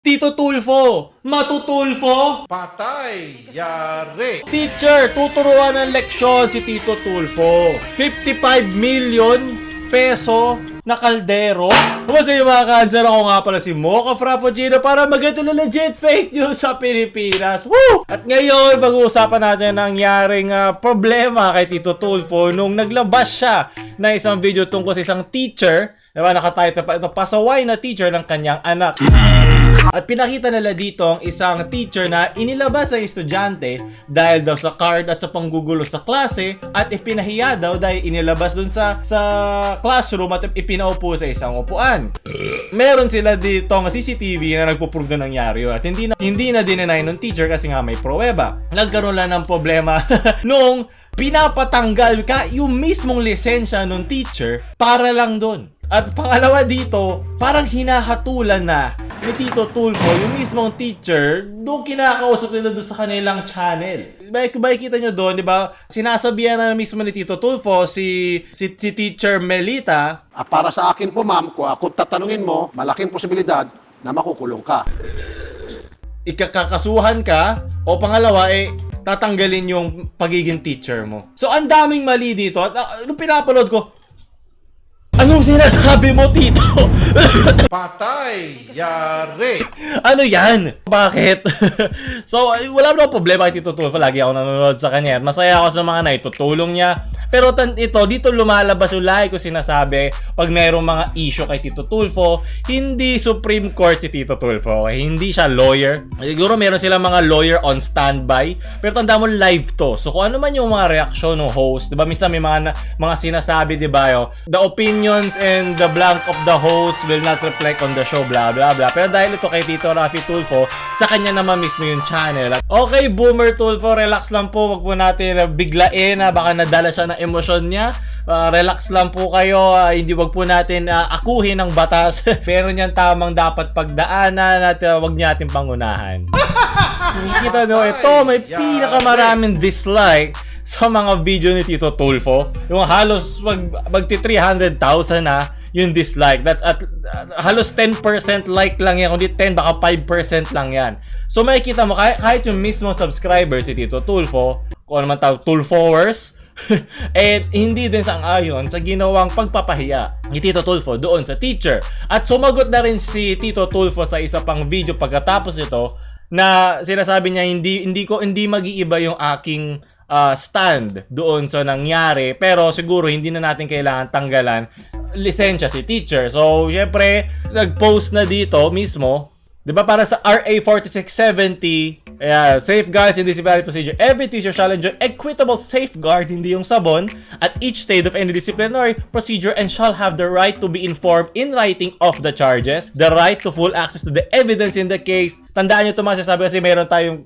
Tito Tulfo, matutulfo? Patay! Yari! Teacher, tuturuan ng leksyon si Tito Tulfo. 55 million peso na kaldero. Kumusta yung mga cancer? Ako nga pala si Mocha Frappuccino para maganda na legit fake news sa Pilipinas. Woo! At ngayon, pag-uusapan natin ang nangyaring problema kay Tito Tulfo nung naglabas siya na isang video tungkol sa isang teacher. Diba, nakatitle pa ito, pasaway na teacher ng kanyang anak. At pinakita nila dito ang isang teacher na inilabas ang estudyante dahil daw sa card at sa panggugulo sa klase, at ipinahiya daw dahil inilabas dun sa classroom at ipinaupo sa isang upuan. Meron sila dito ng CCTV na nagpo-prove na nangyari yun, at hindi na dinenay ng teacher kasi nga may pruweba. Nagkaroon lang ng problema nung pinapatanggal ka yung mismong lisensya ng teacher para lang dun. At pangalawa dito, parang hinahatulan na ni Tito Tulfo yung mismong teacher doon kinakausap nila doon sa kanilang channel. Kita nyo doon, di ba? Sinasabihan na mismo ni Tito Tulfo si Teacher Melita. Para sa akin po, ma'am, kung tatanungin mo, malaking posibilidad na makukulong ka. Ikakasuhan ka, o pangalawa, tatanggalin yung pagiging teacher mo. So, ang daming mali dito. At nung pinapanood ko, anong sinasabi mo, Tito? Patay! Yari! Ano yan? Bakit? So, wala naman problema kay Tito Tulfo. Lagi ako nanonood sa kanya. At masaya ako sa mga naitutulong niya. Pero dito lumalabas yung lagi ko sinasabi pag mayroong mga issue kay Tito Tulfo, hindi Supreme Court si Tito Tulfo. Okay? Hindi siya lawyer. Siguro meron silang mga lawyer on standby. Pero tanda mo, live to. So, kung ano man yung mga reaksyon ng host, diba? Minsan may mga sinasabi, diba? The opinions and the blank of the host will not reflect on the show, blah, blah, blah. Pero dahil ito kay Tito Rafi Tulfo, sa kanya naman mismo yung channel. Okay, Boomer Tulfo, relax lang po. Wag po natin biglain. Baka nadala siya ng emosyon niya. Relax lang po kayo. Hindi wag po natin akuhin ng batas. Pero niyan tamang dapat pagdaanan at wag niya natin pangunahan. Nakikita nyo, ito may pinakamaraming dislike sa mga video ni Tito Tulfo. Yung halos magti 300,000 na yung dislike. That's at halos 10% like lang yan. Kundi 10 baka 5% lang yan. So makikita mo kahit yung mismo subscriber si Tito Tulfo, kung ano man tawag, Tulfoers, hindi din sang-ayon sa ginawang pagpapahiya ni Tito Tulfo doon sa teacher. At sumagot na rin si Tito Tulfo sa isa pang video pagkatapos ito na sinasabi niya hindi mag-iiba yung aking stand doon sa nangyari, pero siguro hindi na natin kailangan tanggalan lisensya si teacher. So syempre nag-post na dito mismo, 'di ba, para sa RA 4670, safeguards in disciplinary procedure. Every teacher shall enjoy equitable safeguard, hindi yung sabon, at each stage of any disciplinary procedure, and shall have the right to be informed in writing of the charges, the right to full access to the evidence in the case. Tandaan nyo ito mga sinasabi kasi meron tayong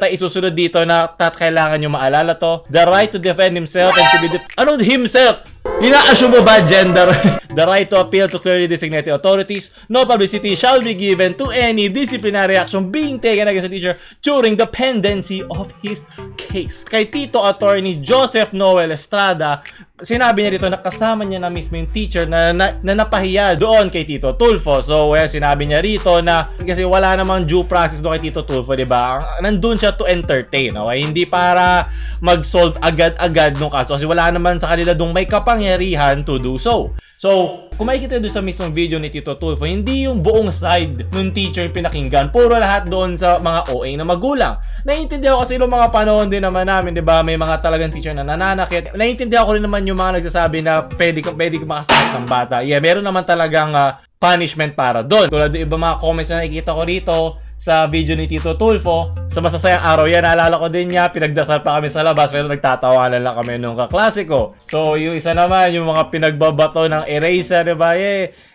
isusunod dito na kailangan nyo maalala to. The right to defend himself and to be ano himself? Ina-assume mo ba gender? The right to appeal to clearly designated authorities. No publicity shall be given to any disciplinary action being taken against a teacher during the pendency of his case. Kay Tito Attorney Joseph Noel Estrada, sinabi niya dito na kasama niya na mismo yung teacher na napahiya doon kay Tito Tulfo. So, sinabi niya rito na kasi wala namang due process doon kay Tito Tulfo, diba? Nandun siya to entertain, okay? Hindi para mag-solve agad-agad nung kaso kasi wala naman sa kanila doon may kapangyarihan to do so. So, kung makikita doon sa mismong video ni Tito Tulfo, hindi yung buong side ng teacher yung pinakinggan. Puro lahat doon sa mga OA na magulang. Naiintindihan ko kasi yung mga panahon din naman namin, di ba? May mga talagang teacher na nananakit. Naiintindihan ko rin naman yung mga nagsasabi na pwede ka makasakit ng bata. Yeah, meron naman talagang punishment para doon. Tulad ng iba mga comments na nakikita ko rito sa video ni Tito Tulfo, sa masasayang araw yan, naalala ko din niya, pinagdasal pa kami sa labas, pero nagtatawanan lang kami nung kaklasiko. So, yung isa naman, yung mga pinagbabato ng eraser, diba?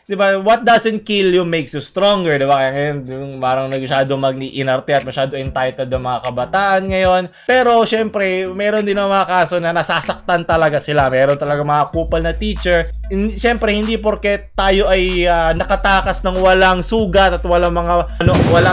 Diba, what doesn't kill you makes you stronger, diba? Kaya ngayon, yung parang masyado mag-inarte at masyado entitled ng mga kabataan ngayon. Pero, syempre, meron din mga kaso na nasasaktan talaga sila. Meron talaga mga kupal na teacher. Syempre, hindi porket tayo ay nakatakas ng walang sugat at walang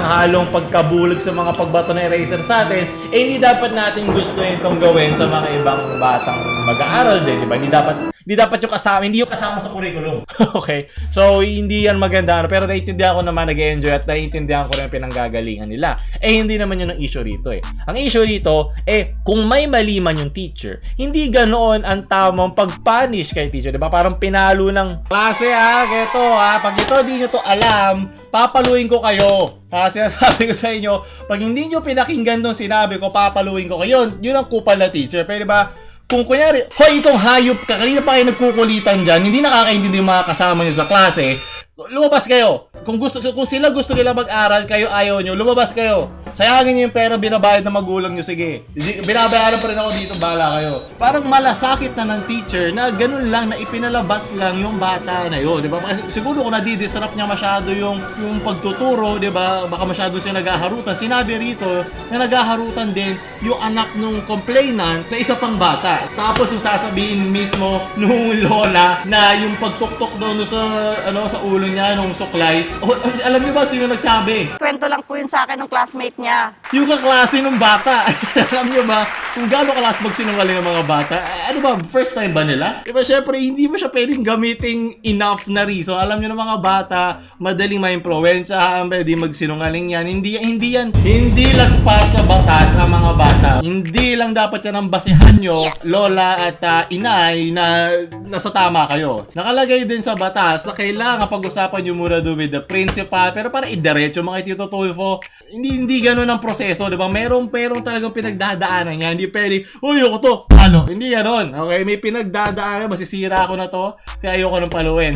halong pagkabulag sa mga pagbato ng eraser sa atin, hindi dapat natin gusto itong gawin sa mga ibang batang mag-aaral din, diba? Hindi dapat yung kasama, hindi yung kasama sa curriculum. Okay? So, So, hindi yan maganda. Pero naiintindihan ko naman, nag-enjoy at naiintindihan ko rin yung pinanggagalingan nila. Hindi naman yun ang issue rito Ang issue rito, kung may mali man yung teacher, hindi ganoon ang tamang pag-punish kay teacher. Diba? Parang pinalo ng klase keto pag ito di nyo to alam, papaluin ko kayo. Kasi sabi ko sa inyo, pag hindi nyo pinakinggan nung sinabi ko, papaluin ko kayo. Yun ang kupal na teacher. Pero diba, kung kunyari, hoy, itong hayop ka, kanina pa kayo nagkukulitan dyan, hindi nakakaintindi yung mga kasama nyo sa klase, lumabas kayo. Kung sila gusto nila mag-aral, kayo ayaw nyo, lumabas kayo. Sayangin nyo yung pera binabayad ng magulang nyo, sige. Binabayaran pa rin ako dito, bahala kayo. Parang malasakit na ng teacher na ganun lang, na ipinalabas lang yung bata na yun, di ba? Kasi siguro kung nadidisrupt niya masyado yung pagtuturo, di ba? Baka masyado siya naghaharutan. Sinabi rito na naghaharutan din yung anak nung complainant na isa pang bata. Tapos yung sasabihin mismo nung lola na yung pagtuktok doon sa ulo niya nung suklay. Alam niyo ba sino nagsabi? Kwento lang po yun sa akin ng classmate niya. Yung kaklase ng bata. Alam niyo ba kung gaano kalas magsinungaling ng mga bata? Ano ba, first time ba nila? Diba syempre, hindi mo siya pwedeng gamiting enough na reason. Alam niyo ng mga bata, madaling ma-impluwensyahan, pwedeng magsinungaling yan. Hindi lagpas sa batas ang mga bata. Hindi lang dapat yan ang basihan nyo, lola at inay, na nasa tama kayo. Nakalagay din sa batas na kailangan pag-usapan nyo muna doon with the principal, pero para idiretso mga Tito Tulfo, hindi ganun ang proseso, di ba? Merong talagang pinagdadaanan niya. Hindi pwede, uy, ako to, hindi ganun. Okay, may pinagdadaanan, masisira ako na to, kaya ayoko nang paluin.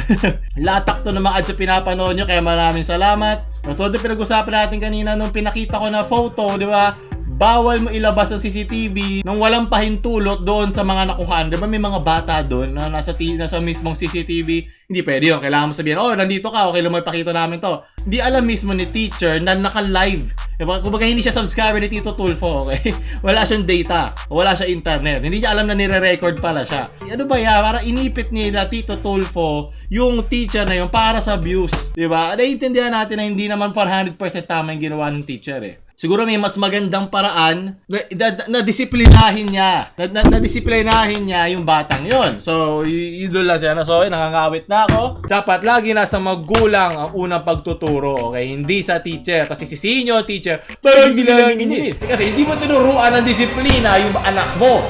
Latak to na mga ads sa pinapanood nyo, kaya maraming salamat. Ito din pinag-usapan natin kanina nung pinakita ko na photo, di ba? Bawal mo ilabas ang CCTV nung walang pahintulot doon sa mga nakuhaan. Diba may mga bata doon na nasa mismong CCTV? Hindi pwede yun. Kailangan mo sabihin, nandito ka, okay lang mo ipakita namin to. Hindi alam mismo ni teacher na naka-live. Diba? Kumbaga hindi siya subscriber ni Tito Tulfo, okay? Wala siyang data, wala siya internet. Hindi niya alam na nire-record pala siya. Ano ba yan? Para inipit niya na Tito Tulfo yung teacher na yun para sa abuse. Diba? Naiintindihan natin na hindi naman 400% tama yung ginawa ng teacher Siguro may mas magandang paraan na disiplinahin niya. Na disiplinahin niya yung batang yon. So, yun lang siya. So, nakangawit na ako. Dapat lagi nasa magulang ang unang pagtuturo. Okay? Hindi sa teacher. Kasi si senior teacher, parang bilangin kasi hindi mo tinuruan ng disiplina yung anak mo.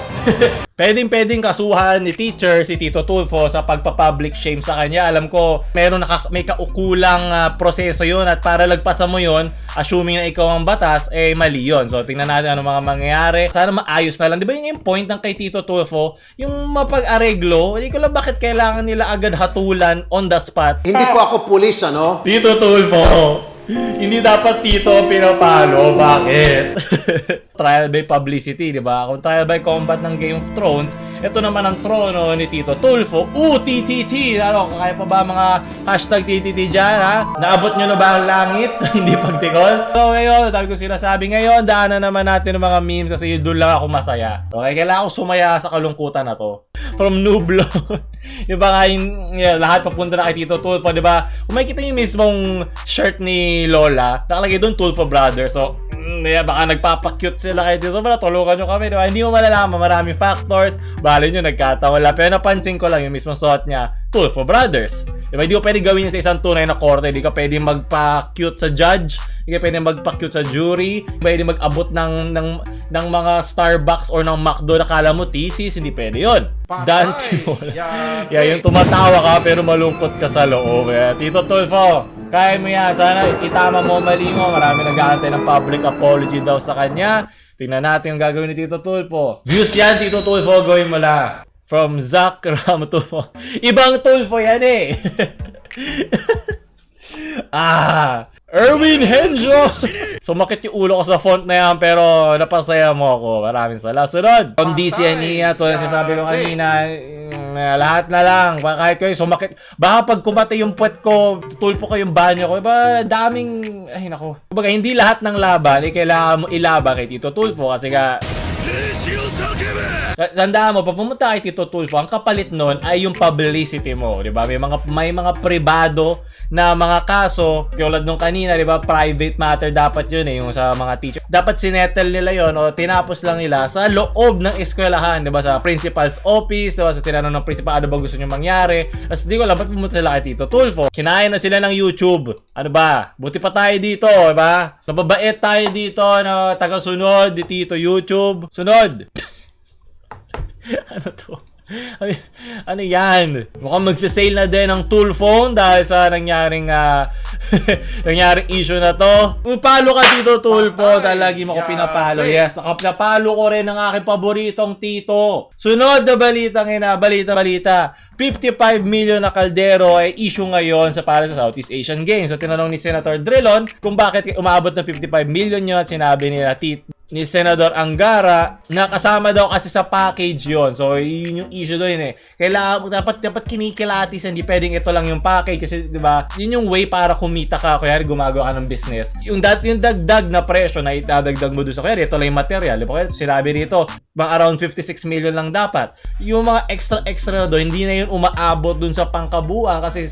Pwedeng kasuhan ni teacher si Tito Tulfo sa pagpa-public shame sa kanya. Alam ko, may kaukulang proseso yun at para lagpasan mo yun, assuming na ikaw ang batas, mali yun. So, tingnan natin ano mga mangyayari. Sana maayos na lang. Di ba yung point ng kay Tito Tulfo? Yung mapag-areglo, hindi ko lang bakit kailangan nila agad hatulan on the spot. Hindi po ako pulis, Tito Tulfo, hindi dapat tito pinapalo. Bakit? Trial by publicity, di ba? Kung trial by combat ng Game of Thrones, ito naman ang trono ni Tito Tulfo. TTT! Kaya pa ba mga hashtag TTT dyan, ha? Naabot nyo na ba ang langit sa hindi pagtikol? So ngayon, dahil ko sinasabi ngayon, daanan naman natin ng mga memes kasi doon lang ako masaya. Okay, kailangan ko sumaya sa kalungkutan na to. From Nublo. Di ba nga lahat papunta na kay Tito Tulfo, di ba? Kung makikita yung mismong shirt ni Lola, nakalagay doon Tulfo Brothers. So, baka nagpapakyut sila kay Tito Tulfo, tulungan nyo kami, di ba? Hindi mo malalaman, maraming factors. Bali nyo, nagkatawala. Pero napansin ko lang yung mismong suot niya, Tulfo Brothers. Diba? Hindi ko pwede gawin yun sa isang tunay na korte. Hindi ka pwede magpa-cute sa judge. Hindi ka pwede magpa-cute sa jury. Hindi pwede mag-abot ng mga Starbucks or ng McDo na kala mo thesis. Hindi pwede yun. Dante mo. Yung tumatawa ka pero malungkot ka sa loob. Tito Tulfo, kaya mo yan. Sana itama mo, mali mo. Marami nag-aantay ng public apology daw sa kanya. Tingnan natin yung gagawin ni Tito Tulfo. Views yan, Tito Tulfo. Gawin mo lang. From Zach Ramo Tulfo. Ibang Tulfo yan Erwin Henjo. Sumakit yung ulo ko sa font na yan pero napasaya mo ako. Maraming salamat. Sunod. From DCNE, ito yung sasabi ko kanina. Lahat na lang. Kahit kayo sumakit. Baka pag kumatay yung puwet ko, tutulpo ko yung banyo ko. Diba, daming, nako. Kumbaga, hindi lahat ng laban, kailangan mo ilaban kay Tito Tulfo kasi Tandaan mo, pag pumunta kay Tito Tulfo, ang kapalit nun ay yung publicity mo, di ba? May mga pribado na mga kaso, tulad nung kanina, di ba? Private matter dapat yun eh, yung sa mga teacher. Dapat sinettle nila yon o tinapos lang nila sa loob ng eskwelahan, di ba? Sa principal's office, di ba? Sa tinanong ng principal, ano ba gusto nyo mangyari? Tapos di ko alam, ba't pumunta sila kay Tito Tulfo? Kinain na sila ng YouTube. Ano ba? Buti pa tayo dito, di ba? Nababait tayo dito na taga-sunod, di Tito YouTube. Sunod! Ano to? Ano yan? Mukhang magsasale na din ang Tulfo dahil sa nangyaring nangyaring issue na to. Palo ka dito, Tulfo, dahil lagi mo ko pinapalo. Yes, napalo ko rin ang aking paboritong tito. Sunod na balita. 55 million na kaldero ay issue ngayon para sa Southeast Asian Games. So tinanong ni Senator Drilon kung bakit umabot ng 55 million yun at sinabi ni Senador Angara na kasama daw kasi sa package yon. So yun yung issue doon eh. Kailangan dapat kinikilatis, hindi pwedeng ito lang yung package kasi 'di ba? Yun yung way para kumita ka, kaya gumagawa ka ng business. Yung dagdag na presyo na itadagdag mo doon sa kaya ito lang yung material, di ba? Sinabi dito, around 56 million lang dapat. Yung mga extra na doon, hindi na yun umaabot doon sa pangkabuuan kasi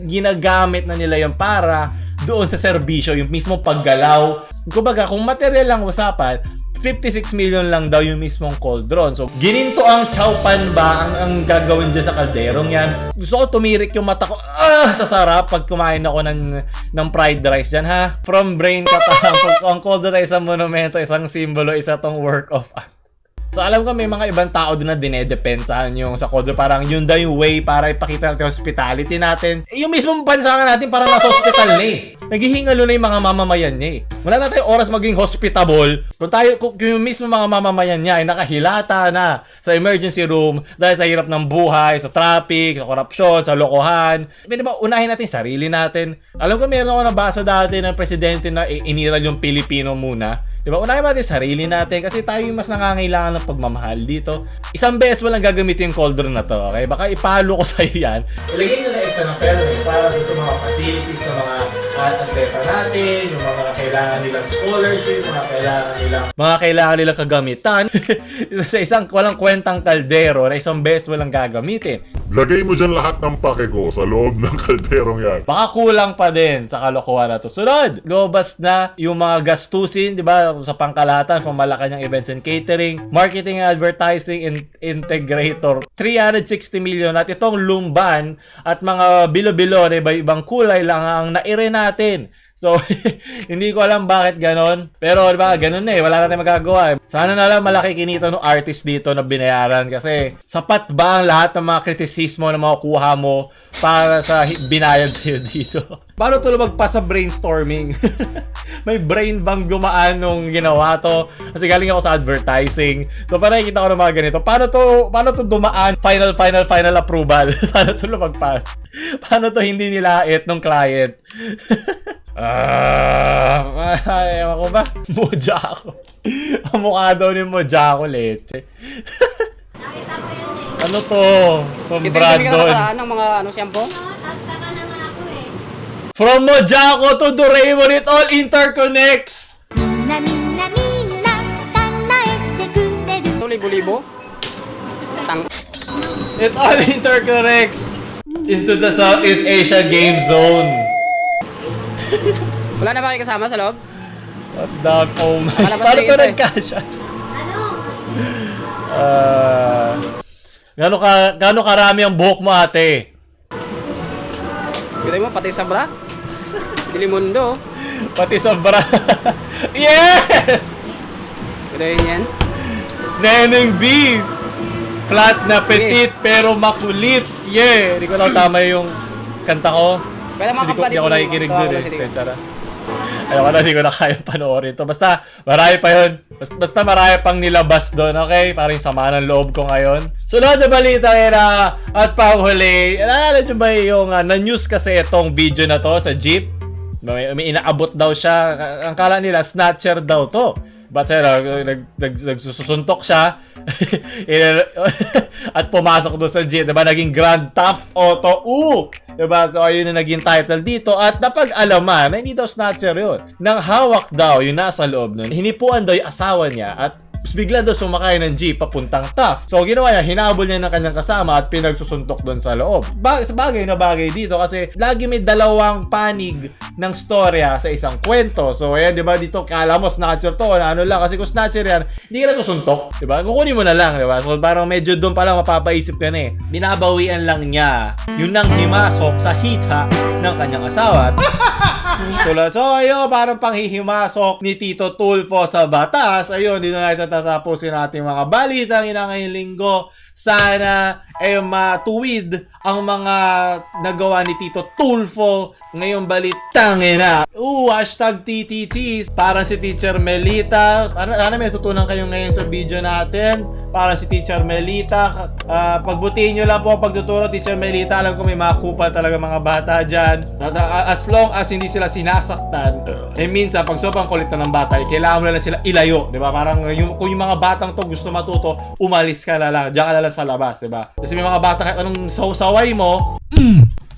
ginagamit na nila yun para doon sa serbisyo, yung mismo paggalaw. Kumbaga, kung material lang usapan, 56 million lang daw yung mismong cauldron. So, gininto ang chowpan ba ang gagawin dyan sa kalderong yan? Gusto ko tumirik yung mata ko. Sa sarap pag kumain ako ng fried rice dyan, ha? From brain katang. Pag ang cauldron ay isang monumento, isang simbolo, isa tong work of art. So alam ko may mga ibang tao doon na dinedepensahan yung sa cauldron. Parang yun daw yung way para ipakita natin hospitality natin. Yung mismong bansa natin parang nasa hospital na eh. Naghihingalo na yung mga mamamayan niya eh. Wala na tayong oras maging hospitable. Kung yung mismo mga mamamayan niya ay nakahilata na sa emergency room dahil sa hirap ng buhay, sa traffic, sa korupsyon, sa lokohan. Pwede ba unahin natin sarili natin? Alam ko meron ako nabasa dati ng presidente na iniral yung Pilipino muna. Diba? Unahin natin sarili natin kasi tayo yung mas nangangailangan ng pagmamahal dito. Isang beses walang gagamitin yung cauldron na to, okay? Baka ipalo ko sa'yo yan. Ilagay nyo na isa ng pera para sa mga facilities ng mga atleta natin, yung mga kailangan nilang scholarship, mga kailangan nilang kagamitan. Sa isang walang kwentang kaldero na isang beses walang gagamitin. Lagay mo dyan lahat ng pake ko sa loob ng kalderong yan. Baka kulang pa din sa kalokohan na to. Sunod, lobas na yung mga gastusin, di ba, sa pangkalahatan, from Malacanang Events and Catering, Marketing and Advertising Integrator, 360 million. At itong lumban at mga bilo-bilo na iba-ibang kulay lang ang naire natin. So, hindi ko alam bakit ganon. Pero, diba, ganon na eh. Wala natin magagawa. Sana na lang malaki kinita ng artist dito na binayaran. Kasi, sapat ba ang lahat ng mga kritisismo na makukuha mo para sa binayad sa'yo dito? Paano ito lumagpas sa brainstorming? May brain bang gumaan nung ginawa to? Kasi galing ako sa advertising. So, para nakikita ko ng mga ganito. Paano to dumaan? Final approval. Paano to lumagpas? Paano to hindi nilait ng client? Ewan ko ba? Moja ako. Ang mukha daw ni Moja ako, leche. Ano to? Tom Brandon. Ng mga shampoo? From Mojako to Doraemon, it all interconnects! Libo-libo? It all interconnects into the Southeast Asia Game Zone. Wala na ba kayo kasama sa loob? What the... Oh my... Malabas Paano na to isa eh. nagkasya? Gano'ng karami ang buhok mo, ate? Kita mo, pati sa bra? Dilimundo. Pati sa bra. Yes! Kita yun yan. Neneng B! Flat na petit pero makulit. Yeah! Hindi ko lang tama yung kanta ko. Pero Hindi ako nakikinig doon eh. Sensara. Hindi ko na kaya panoorin to. Basta marami pa yun. Basta marami pang nilabas doon. Okay? Parang sama ng loob ko ngayon. Sunod na balita era at PaoLUL. Alam nyo ba yung na-news kasi itong video na to sa jeep? May inaabot daw siya. Ang kala nila snatcher daw to. But nagsusuntok siya at pumasok doon sa jeep. Diba? Naging Grand Theft Auto. Diba? So ayun na naging title dito. At napag-alaman na hindi daw snatcher yun. Nang hawak daw yung nasa loob nun. Hinipuan daw yung asawa niya. At Tapos bigla daw sumakay ng jeep papuntang Taft. So ginawa niya, hinabol niya ng kanyang kasama at pinagsusuntok doon sa loob. Bagay na bagay dito kasi lagi may dalawang panig ng storya sa isang kwento. So ayan, di ba dito, kala mo snatcher to, ano lang, kasi kung snatcher yan, hindi ka na susuntok, di ba? Kukunin mo na lang, di ba? So parang medyo doon pa lang mapapaisip ka na eh. Binabawian lang niya yun nang himasok sa hita ng kanyang asawa. So ayun, parang panghihimasok ni Tito Tulfo sa batas. Ayun, dito na tatapusin natin mga balitangina ngayong linggo. Sana matuwid ang mga nagawa ni Tito Tulfo ngayong balitangina. Hashtag TTT. Parang si Teacher Melita. Sana may tutunan kayo ngayon sa video natin. Parang si Teacher Melita. Pagbutihin nyo lang po ang pagtuturo, Teacher Melita. Alam ko may mga kupal talaga mga bata dyan. As long as hindi sila sinasaktan, minsan pag sobrang kulit na ng bata, kailangan mo na lang sila ilayo, di ba? Parang kung yung mga batang to gusto matuto, umalis ka na lang, diyan ka na lang sa labas, di ba? Kasi may mga bata kahit anong saway mo,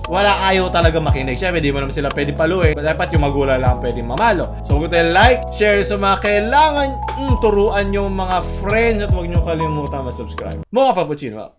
wala, ayaw talaga makinig. Siyempre, di mo naman sila pwede paluin. Dapat yung magulang lang pwede mamalo. So, kung tayo like, share sa mga kailangan turuan yung mga friends at huwag nyo kalimutan ma-subscribe. Mga Frappuccino.